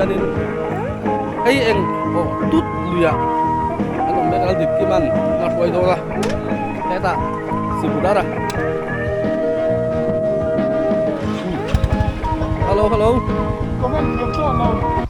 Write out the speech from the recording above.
hianin hei eng aw tut luiah an awm mek a Laldinkima'n a hruai dawn a hetah Sibudara Hello hello. Comment thiam chuan lo.